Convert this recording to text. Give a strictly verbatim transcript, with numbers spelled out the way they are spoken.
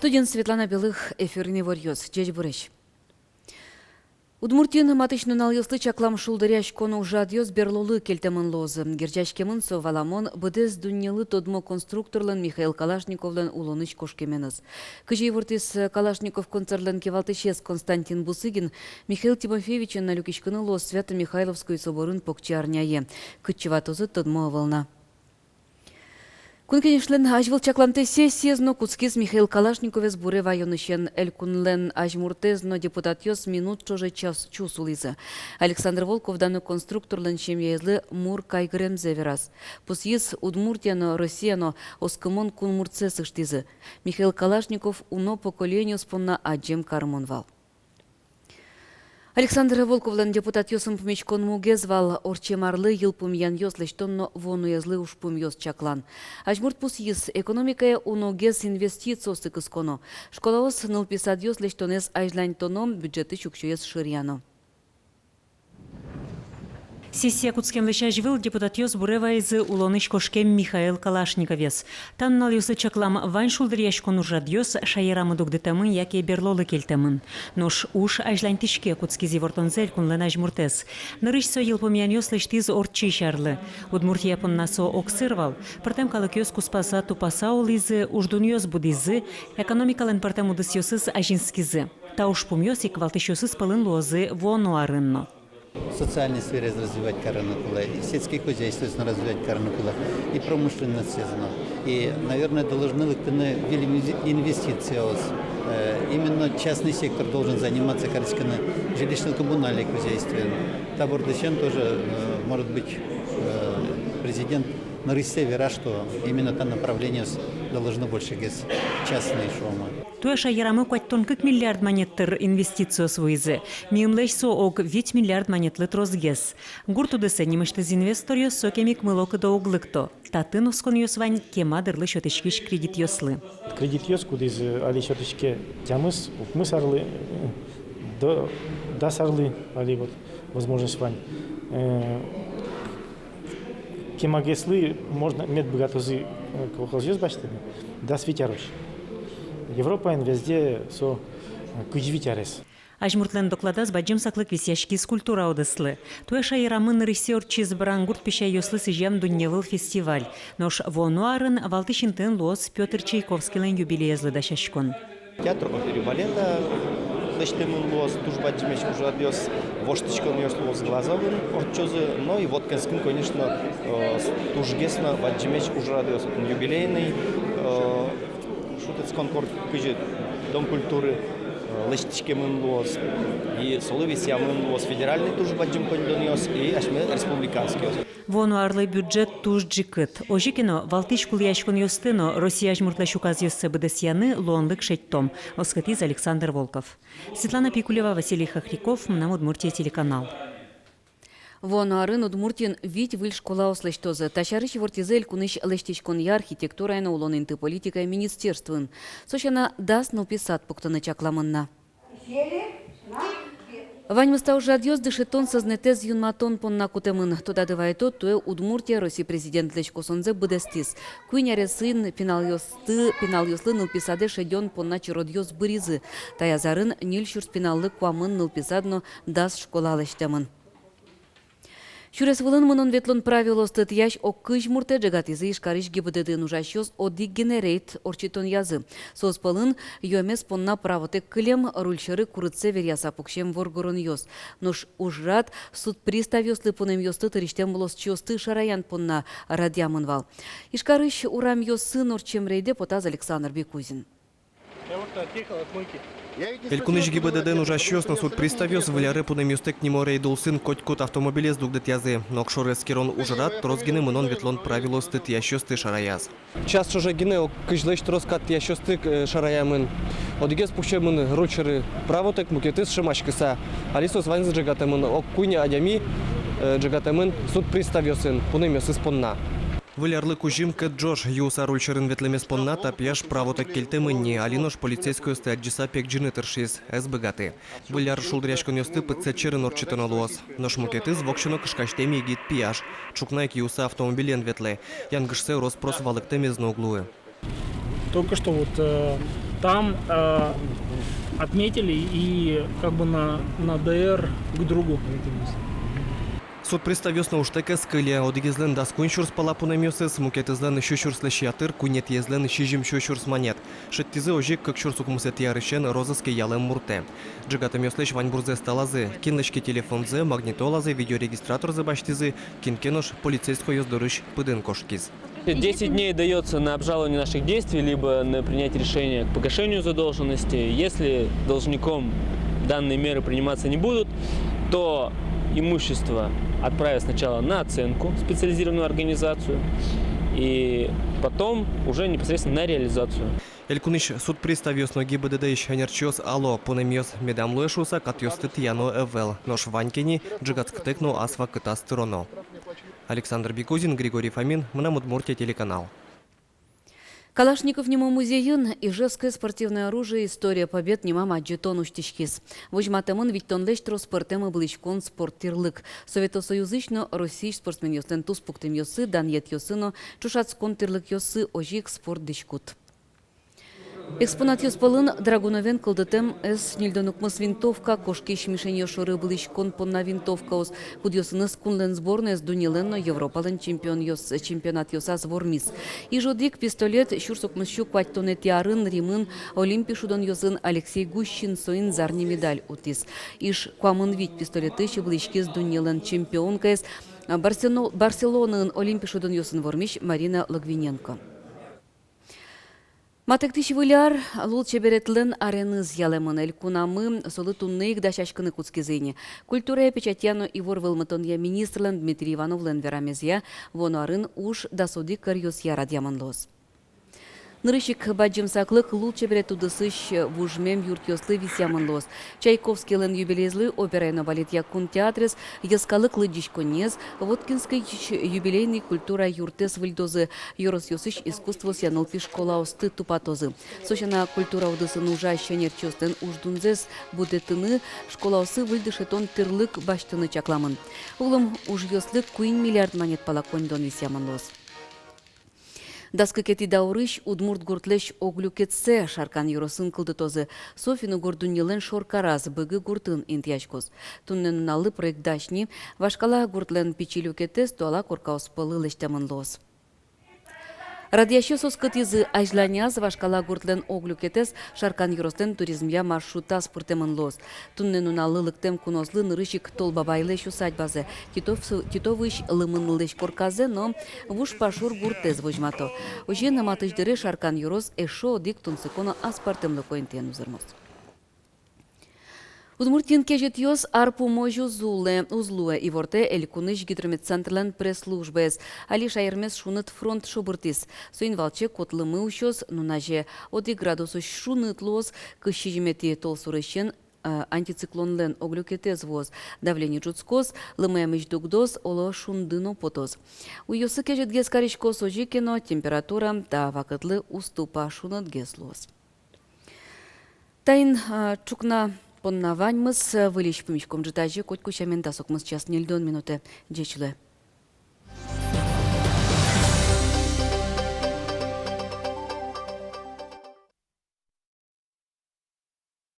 Студиын Светлана Белых, эфирын иворъёс. Ӟечбуресь! Удмуртиын матысь нуналъёслы чаклам шулдыръяськон ужрадъёс берлолы кельтэмын луозы. Герӟаськемын со, валамон, быдэс дуннелы тодмо конструкторлэн Михаил Калашниковлэн улонысь кошкеменыз. Кызьы ивортӥз Калашников концернлэн кивалтӥсез Константин Бусыгин, Михаил Тимофеевичен али люкиськыны луоз Свято-Михайловской соборын покчиарняе. Кытчы ватозы, тодмо ӧвӧл на. Кун Кенешлэн азьвыл чакламтэ сессиез но кутскиз Михаил Калашниковез буре ваёнысен. Элькунлэн азьмуртэз но депутатъёс минут ӵоже час чус улӥзы. Александр Волков дано конструкторлэн семьяезлы мур кайгыремзэ вераз. Пусйиз, Удмуртия но, Россия но оскымон кунмуртсэс ыштӥзы. Михаил Калашников уно поколениос понна адӟем карымон вал. Александр Волковлэн депутатъёсын пумиськон мугез вал: ортчем арлы йылпумъянъёс лэсьтон но вуонуэзлы ужпумъёс чаклан. Азьмурт пусйиз, экономикае уногес инвестициосты кысконо. Школаос, нылпи садъёс лэсьтонэз азьланьтоно, бюджетысь уксёез шыръяно. Сессия кутскемлэсь азьвыл депутатъёс буре вайизы улонысь кошкем Михаил Калашниковез. Та нуналъёсы чаклам вань шулдыръяськон ужрадъёс шаерамы дугдытэмын яке берлолы кельтэмын. Нош уж азьланьтӥське, кутскиз ивортонзэ элькунлэн азьмуртэз. Нырысь со йылпумъянъёс лэсьтӥз ортчись арлы. Удмуртия понна со огсыр вал. Пӧртэм калыкъёс куспаса, тупаса улӥзы, уждунъёс будӥзы, экономикалэн пӧртэм удысъёсыз азинскизы. Та ужпумъёс ик валтӥсьёсыз пӧлын луозы вуоно арын но. Социальной сфераез развивать карыны кулэ, и сельское хозяйствоез но развивать карыны кулэ, и промышленностез но. И, наверное, должны лыктыны выль инвес-, инвестициос. Э, именно частный сектор должен заниматься, кариськыны жилищно-коммунальной хозяйствоен. Та бордысен тоже, э, может быть, э, президент нырысьсэ вера, что именно та направлениос должны большегес частный, шуом. Туэ шаерамы куатьтон кык миллиард манет тыр инвестициос вуизы. Миымлэсь со ог вить миллиард манетлы тросгес. Гурт удысэ нимысьтыз инвесторъёс сокем ик мылокыдо уг лыкто. Татын осконъёс вань кема дырлы сётӥськись кредитъёслы. Кредитъёс, кудӥз али сётӥське тямыс, укмыс арлы, до, дас арлы, али вот возможность вань. Э, кемагеслы можно, мед быгатозы, э, колхозъёс басьтыны дас вить арозь. Европаын везде со, э, кызь вить арес. Азьмуртлэн докладаз бадӟым саклык висъяськиз культура удыслы. Туэ шаерамы нырысьсэ ортчиз Брангурт песяйёслы сӥзем дунневыл фестиваль. Нош вуоно арын валтӥсь интыын луоз Пётр Чайковскийлэн юбилеезлы дасяськон. Театр оперы и балета лэсьтэмын луоз туж бадӟымесь ужрадъёс, воштӥськонъёс луоз Глазовын ортчозы, но и Воткинскын, конечно, э, тужгес но бадӟымесь ужрадъёс, юбилейный, э, шутэтскон корт, кызьы Дом культуры, э, лэсьтӥськемын луоз, и солы висъямын луоз федеральный туж бадӟым коньдонъёс и асьме республиканскийёс. Вуоно арлы бюджет туж ӝикыт. Озьы ке но, валтӥсь кулэяськонъёсты но Россия азьмуртлэсь указъёссэ быдэсъяны луонлык шедьтом, оскытӥз Александр Волков. Светлана Пикулева, Василий Хохряков, «Мынам Удмуртие» телеканал. Вуоно арын Удмуртиын вить выль школаос лэсьтозы. Та сярысь ивортӥзы элькунысь лэсьтӥськонъя, архитектурая но улон инты политикая министерствоын. Со сяна, дас нылпи сад пуктыны чакламын на. Ваньмыз та ужрадъёс дышетон сӧзнэтэз юнматон понна кутэмын. Тодады вайытом, туэ Удмуртия Россия президентлэсь косонзэ быдэстӥз. Куинь аресын пиналъёсты, пиналъёслы нылпи садэ шедён понна черодъёс быризы. Таяз арын ньыль сюрс пиналлы куамын нылпи сад но дас школа лэсьтэмын. Сюрес вылын мынон-ветлон правилоосты тӥясь ог кызь муртэ ӝегатӥзы Ижкарысь ГИБДД-ын ужасьёс одӥг гинэ рейд ортчытонъязы. Соос пӧлын юэмез понна правотэк кылем, руль сьӧры курытсэ веръяса пуксем воргоронъёс. Нош ужрад суд приставъёслы пунэмъёсты тырисьтэм улосчиосты шараян понна радъямын вал. Ижкарысь урамъёсын ортчем рейдэ потаз Александр Бекузин. Элькунысь ГИБДД-ын ужасьёс но суд приставъёс выль аре пунэмъёстэк нимо рейд улсын котькуд автомобилез дугдытъязы. Но огшоры эскерон ужрад трос гинэ мынон-ветлон правилоосты тӥясьёсты шараяз. Час ӵоже гинэ ог кызьлэсь трос кат тӥясьёсты, э, шараямын. Одӥгез пуксемын руль сьӧры правотэк, мукетыз шымаськыса. Али соос ваньзы ӝегатэмын, ог куинь адями, э, ӝегатэмын суд приставъёсын пунэмъёсыз понна. Выль арлы кузьым кӧт ӝож. Юыса руль сьӧрын ветлэмез понна та пияш правотэк кельтэмын ни, али нош полицейскойёсты адӟыса пегӟыны тыршиз, ӧз быгаты. Выль ар шулдыръяськонъёсты пытсэт сьӧрын ортчытоно луоз. Нош мукетыз воксё но кышкасьтэм егит пияш. Ӵукна ик юыса автомобилен ветлэ. Янгышсэ рос-прос валэктэмез но уг луы. Только что вот, э, Там э, отметили и как бы на, на Д Р к другу. Суд приставъёс но ужтэк ӧз кыльы. Одӥгезлэн дас куинь сюрс пала пунэмъёсыз, мукетызлэн сю сюрслэсь ятыр, куинетӥезлэн сизьым сю сюрс манет. Шедьтӥзы озьы ик кык сюрс укмысэтӥ арысен розыске ялэм муртэ. Ӝегатэмъёслэсь ваньбурзэс талазы: кинлэсь ке телефонзэ, магнитолазэ, видеорегистраторзэ басьтӥзы, кин ке нош полицейскойёс дорысь пыдын кошкиз. Десять дней даётся на обжалование наших действий либо на принятие решения к погашению задолженности. Если должником данные меры приниматься не будут, то имущество отправят сначала на оценку в специализированную организацию и потом уже непосредственно на реализацию. Элькунысь суд приставъёс но ГИБДД-ысь ӧнерчиос ало: пунэмъёс медам луэ шуыса, катъёсты тӥяно ӧвӧл. Нош вань ке ни, ӝегатскытэк но ас вакытаз тыроно. Александр Бекузин, Григорий Фомин, «Мынам Удмуртие» телеканал. Калашников нимо музейын «Ижевское спортивное оружие. История побед» нимам адӟытон усьтӥськиз. Возьматэмын витьтонлэсь трос пӧртэм ыбылӥськон спорт тӥрлык. Совето Союзысь но Россиысь спортсменъёслэн туспуктэмъёссы, данъетъёссы но ӵошатскон тӥрлыкъёссы, озьы ик спорт дӥськут. Экспонатъёс пӧлын Драгуновен кылдытэм эс ньыльдон укмыс винтовка, кошкись мишеньёс шоры ыбылӥськон понна винтовкаос, кудъёсыныз кунлэн сборноез дуннелэн но Европалэн чемпионъёс-, чемпионатъёсаз вормиз. Иж одӥг пистолет сюрс укмыссю куатьтонэтӥ арын Римын Олимпи шудонъёсын Алексей Гущин соин зарни медаль утӥз. Иж куамын вить пистолетысь ыбылӥськиз дуннелэн чемпионкаез, Барсело-, Барселонаын Олимпи шудонъёсын вормись Марина Логвиненко. Матэктӥсь Выль ар лулчеберетлэн ареныз ялэмын. Элькунамы солы туннэ ик дасяськыны кутскизы ини. Культурая, печатья но ивор вӧлмытонъя министрлэн Дмитрий Ивановлэн верамезъя, вуоно арын уж дас одӥг кӧръёсъя радъямын луоз. Нырысь ик бадӟым саклык лулчеберет удысысь вужмем юртъёслы висъямын луоз. Чайковскийлэн юбилейезлы операя но балетъя кун театрез, йӧскалык лыдӟиськонниез, Воткинскысь юбилейный культура юртэз выльдозы, ёросъёсысь искусствоосъя нылпи школаосты тупатозы. Со сяна, культура удысын ужась ӧнерчиослэн уждунзэс будэтыны, школаосы выль дышетон тӥрлык басьтыны чакламын. Огъя ужъёслы куинь миллиард манет пала коньдон висъямын луоз. Дас кыкетӥ даурысь удмурт гуртлэсь ог люкетсэ Шаркан ёросын кылдытозы. Со финн-угор дуннелэн шоркараз, Быгы гуртын интыяськоз. Туннэ нуналлы проект дась ни. Вашкала гуртлэн пичи люкетэз туала коркаос пӧлы лэсьтэмын луоз. Радъясьёс оскытӥзы: азьланяз Вашкала гуртлэн ог люкетэз Шаркан ёрослэн туризмъя маршрутаз пыртэмын луоз. Туннэ нуналлы лыктэм куноослы нырысь ик Тол Бабайлэсь усадьбазэ, Титов-, Титовысь Лымынылэсь корказэ но Вуж Пашур гуртэз возьмато. Озьыен, матысь дыре Шаркан ёрос эшшо одӥг тунсыко но аспӧртэмлыко интыен узырмоз. Удмуртиын кезьытъёс ар пумозь уз луэ, уз луэ, ивортэ элькунысь гидрометцентрлэн пресс-службаез. Али шаермес шуныт фронт шобыртӥз. Соин валче кот лымы усёз, нуназе одӥг градусозь шуныт луоз. Кызь сизьыметӥ толсурысен э, антициклонлэн ог люкетэз вуоз, давление ӝутскоз, лымыямысь дугдоз, оло, шунды но потоз. Уйёсы кезьытгес кариськоз, озьы ке но температура та вакытлы уз тупа, шунытгес луоз. Таин, э, ӵукна понна ваньмыз. Выльысь пумиськом ӝытазе, котьку сямен, дас укмыс час ньыльдон минутэ. Ӟеч луэ.